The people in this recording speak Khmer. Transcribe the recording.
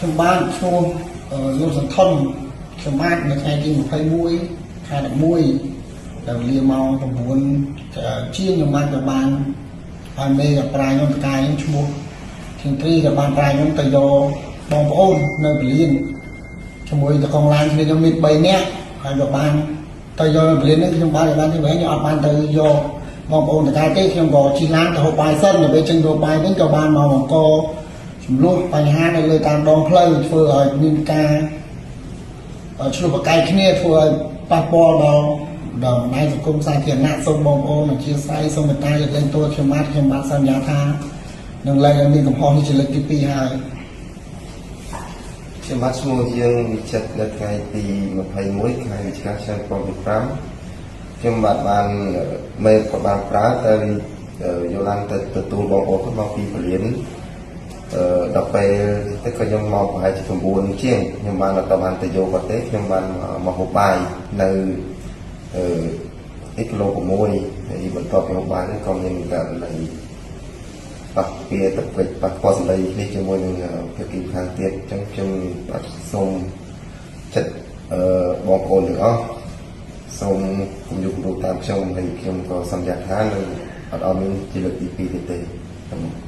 ខ្ញុំបានឈ្មោះលោកសន្ធនខ្ញុំបាទនៅថ្ងៃទី21ខែ11ដល់វេលាម៉ោង9ជាងខ្ញុំបានក៏បានហើយមេក៏ប្រាយខ្ញុំតកាយខ្ញុំឈ្មោះធាងទ្រីក៏បានប្រាយខ្ញុំទៅយកបងប្អូននៅពលានជាមួយតកងឡានគ្នាខ្ញុំមាន3នាក់ហើយក៏បានទៅយកនៅពលាននេះខ្ញុំបានបានទីវិញខ្ញុំអត់បានទៅយកបងប្អូនតកាយទេខ្ញុំក៏ជិះឡានទៅហូបបាយសិនដើម្បីចេញទៅហូបបាយវិញក៏បានមកបង្កចំនួនបញ្ហានៅលើតាមដងផ្លូវធ្វើឲ្យមានការឆ្លោះប្រកែកគ្នាធ្វើឲ្យប៉ះពាល់ដល់ដល់បណ្ដាញសង្គមសាធារណៈសូមបងប្អូនអធិស្ឋានសូមមេត្តាលើកលែងទោសខ្ញុំបាទខ្ញុំបាទសន្យាថានឹងលែងឲ្យមានកំហុសនេះជាលើកទី2ហើយ ខ្ញុំបាទឈ្មោះយើងវិចិត្រនៅថ្ងៃទី21ខែវិច្ឆិកាឆ្នាំ2015ខ្ញុំបាទបានមេក៏បានប្រើទៅយកឡានទៅទទួលបងប្អូនគាត់មកពីពលានអឺដល់ពេលទៅក៏ខ្ញុំមកប្រហែលជា9ជាងខ្ញុំបានអត់បានទៅយកគាត់ទេខ្ញុំបានមកហូបបាយនៅអឺអ៊ីគីឡូ6ហើយបន្ទាប់ពីហូបបាយនេះក៏មានករណី ប៉ះពាទៅពេចប៉ះពាល់សម្ដីនេះជាមួយនឹងភាគីខាងទៀតអញ្ចឹងខ្ញុំបាទសូមចិត្តអឺបងប្អូនទាំងអស់សូមគំយុគំរូតាមខ្ញុំហើយខ្ញុំក៏សន្យាថានឹងអត់ឲ្យមានជាលើកទី2ទៀតទេបាទ។